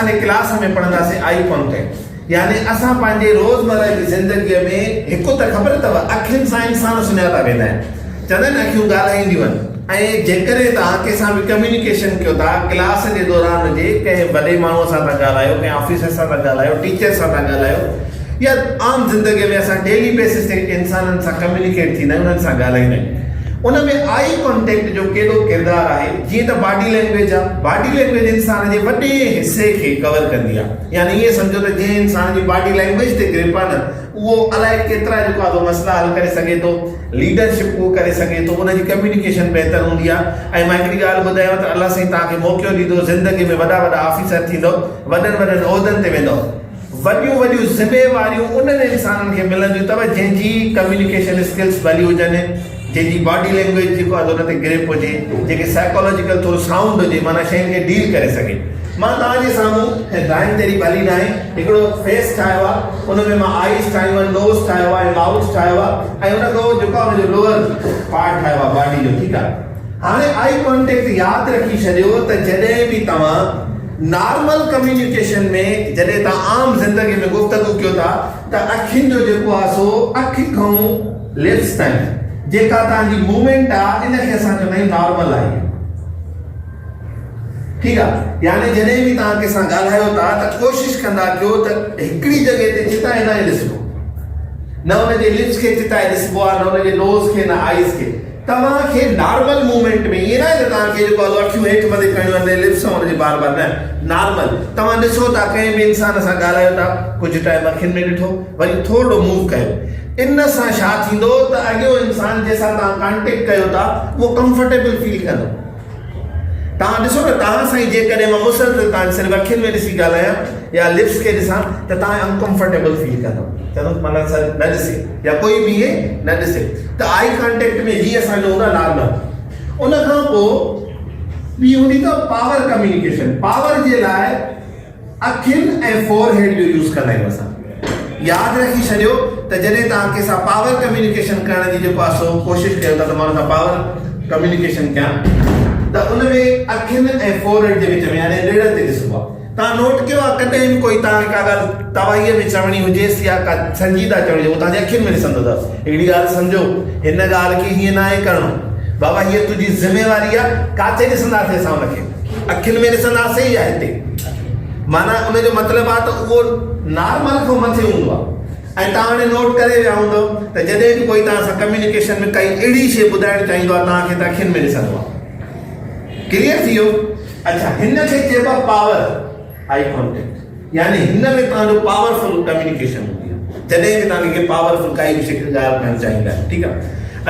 جي ڪلاس ۾ پڙهنداسين eye contact يعني اسان پنهنجي روزمره جي زندگيء ۾ هڪ ته خبر اٿو اکين سان انسان سڃاتا ويندا آهن چوندا آهن اکيون ڳالهائينديون آهن ۽ جيڪڏهن توهان ڪنهن سان به ڪميونيڪيشن ڪيو ٿا ڪلاس جي دوران هجي ڪنهن وڏي ماڻهوء سان ٿا ڳالهايو ڪنهن آفيسر سان ٿا ڳالهايو ٽيچر سان ٿا ڳالهايو يا عام زندگي ۾ اسان ڊيلي بيسس تي انسانن سان ڪميونيڪيٽ ٿيندا آهيون انهن سان ڳالهائيندا آهيون ان ۾ آئي ڪانٽيڪٽ جو ڪيڏو ڪردار آهي جيئن ته باڊي لينگويج آهي باڊي لينگويج انسان جي وڏي حصي کي ڪور ڪندي آهي يعني ائين سمجهو ته جنهن انسان جي باڊي لينگويج تي گرپ آهي نه اهو الائي ڪيترا جيڪو آهي مسئلا حل ڪري سگهي ٿو ليڊرشپ اهو ڪري سگهي ٿو ان جي ڪميونيڪيشن بهتر هوندي آهي ۽ مان هڪڙي ڳالهه ٻڌايان ته الله سائين توهان کي موقعو ڏيندو زندگي ۾ وڏا وڏا آفيسر ٿيندو وڏن وڏن عهدن تي ويندو وڏيون وڏيون ذميواريون انهن انسانن کي ملنديون اٿو جنهن جي ڪميونيڪيشن اسڪلز ڀلي هجن، جنهن جي باڊي لينگويج جيڪو آهي ان تي گرپ هجي، جنهن کي سائيڪالاجيڪل ٿورو سائونڊ هجي معنيٰ شين کي ڊيل ڪري سگهي. مان توهان جي سامهون ڊرائنگ تيڏي ڀلي ناهي هڪڙو فيس ٺاهيو آهي ان ۾ مان آئيز ٺاهيون آهن، نوز ٺاهيو آهي ۽ مائوٿ ٺاهيو آهي ۽ ان کان پوء جيڪو آهي ان جو لوئر پارٽ ٺاهيو آهي باڊي جو ٺيڪ آهي. هاڻي آئي ڪانٽيڪٽ ياد رکي ڇڏيو ته جڏهن به توهان نارمل ڪميونيڪيشن ۾ جڏهن توهان عام زندگي ۾ گفتگو ڪيو ٿا ته اکين جو جيڪو آهي سو اک کان لپس تائين جيڪا توهان جي موومينٽ آهي ان کي اسان چوندا آهيون نارمل آئي ٺيڪ آهي يعني جڏهن به توهان ڪنهن سان ڳالهايو ٿا ته ڪوشش ڪندا ڪيو ته هڪڙي جڳهه تي چتائي ناهي ڏسبو نه ان جي لپس کي چتائي ڏسبو آهي نه ان جي نوز کي نه آئيز کي توهان کي نارمل موومينٽ ۾ ائين ناهي ته توهان کي جيڪو آهي اکيون هيٺ مٿي ڪرڻيون آهن ۽ لپس سان ان جي بار بار نه نارمل توهان ڏسو ٿا ڪنهن به انسان سان ڳالهايو ٿا ڪجهه ٽائيم اکين ۾ ڏٺو وري ٿورڙو موو ڪيو ان سان ڇا ٿيندو ته اڳيون انسان جنهن سان توهان ڪانٽيڪٽ ڪيو ٿا اهو ڪمفرٽيبل فيل ڪندو توهان ڏسو نه توهان سان ئي جيڪڏهن مان مسلسل توهان جي صرف اکين ۾ ڏسي ڳالهايان يا لپس کي ڏسان ته توهان انڪمفرٽيبل فيل ڪندو چوندو معنيٰ سر نه ڏسي يا ڪوئي به ائين نه ڏسي ته آئي ڪانٽيڪٽ ۾ هي اسان جو هوندو آهي نارمل ان کان پوء ٻي هوندي اٿو پاور ڪميونيڪيشن پاور جي لاء اکين ۽ فور هيڊ جو يوز ڪندا آهيون اسان ياد رکي ڇڏيو ته جڏهن توهان ڪنهن سان پاور ڪميونيڪيشن ڪرڻ جي جيڪو آهي سو ڪوشش ڪيو ٿا ته مان ان سان پاور ڪميونيڪيشن ڪيان ته ان ۾ اکين ۽ فور هيڊ جي وچ ۾ يعني نڙ تي ڏسبو آهي توهان نوٽ ڪيو آهي ڪڏهن به ڪوئي توهان کي ڪا ڳالهه تباهيء ۾ چوڻي هجيس يا ڪا سنجيده چوڻي هجي اهو توهان جي اکين ۾ ڏسندو اٿس هڪڙي ڳالهه سمجهو هن ڳالهه کي هيئن ناهي ڪرڻو بابا هيء تنهنجي ذميواري آهي ڪاٿي ڏسنداسين اسان ان کي اکين ۾ ڏسنداسين يا هتي؟ معنيٰ ان جو مطلب آهي ته اهو نارمل کان مٿي هوندو آهي ۽ توهان هاڻي نوٽ ڪري ويا هوندؤ ته جڏهن به ڪوئي توهان سان ڪميونيڪيشن ۾ ڪائي اهڙي شيء ٻڌائڻ چاهيندو آهي توهان کي ته اکين ۾ ڏسندو آهي. ڪليئر ٿي ويو؟ اڇا هن کي چئبو آهي پاور آئي ڪانٽيڪٽ يعني هن ۾ توهان جو پاورفل ڪميونيڪيشن هوندي آهي جڏهن به توهان ڪنهن کي پاورفل ڪائي به شيء ڳالهه ڪرڻ چاهيندا آهيو ٺيڪ آهي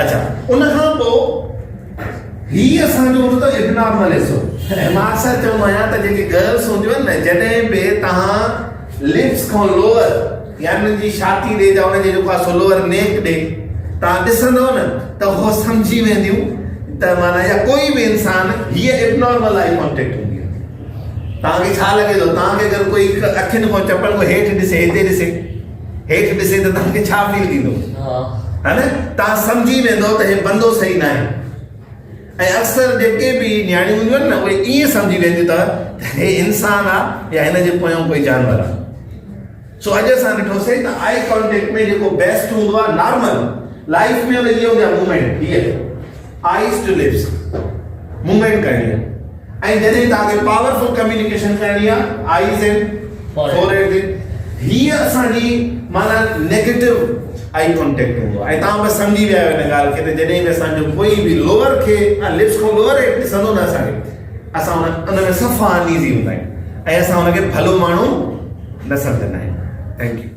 اڇا ان کان پوء هي اسان جو هوندو ته ابنارمل حصو ۽ مان اڪثر چوندو آهيان ته جيڪي گرلس هونديون آهن نه جڏهن به توهان لپس کان لوئر يعني انهن جي ڇاتي ڏي يا ان جي جيڪو آهي سو لوئر نيڪ ڏي توهان ڏسندو نه ته هو سمجهي وينديون ته معنيٰ يا ڪوئي به انسان هيء ابنارمل آئي ڪانٽيڪٽ هوندي آهي توهان کي ڇا لڳي ٿو توهان کي اگر ڪوئي اکين کان چپن کان هيٺ ڏسي هتي ڏسي هيٺ ڏسي ته توهان کي ڇا فيل ٿيندو؟ ها نه توهان سمجهي ويندو ته هي بندو صحيح ناهي ۽ اڪثر جيڪي به نياڻيون هونديون آهن نه اهي ائين سمجهي وينديون اٿو ته هي انسان آ يا هن جي پويان ڪوئي جانور آ. سو اڄ اسان ڏٺوسين ته آئي ڪانٽيڪٽ ۾ جيڪو بيسٽ هوندو آ نارمل لائيف ۾ ان جي هوندي آ موومينٽ هيء آئيز ٽو لپس موومينٽ ڪرڻي آ. ۽ جڏهن توهان کي پاورفل ڪميونيڪيشن ڪرڻي آ آئيز اينڊ فور هيڊ تي هيء اسان جي معنيٰ نيگيٽو آئي ڪانٽيڪٽ هوندو آ ۽ توهان بس سمجهي ويا آهيو ان ڳالهه کي ته جڏهن به اسان جو ڪوئي به لوئر کي لپس کان لوئر هيڊ ڏسندو نه اسان کي اسان ان ۾ صفا انيزي هوندا آهيون ۽ اسان ان کي ڀلو ماڻهو نه سمجهندا آهيون thank you.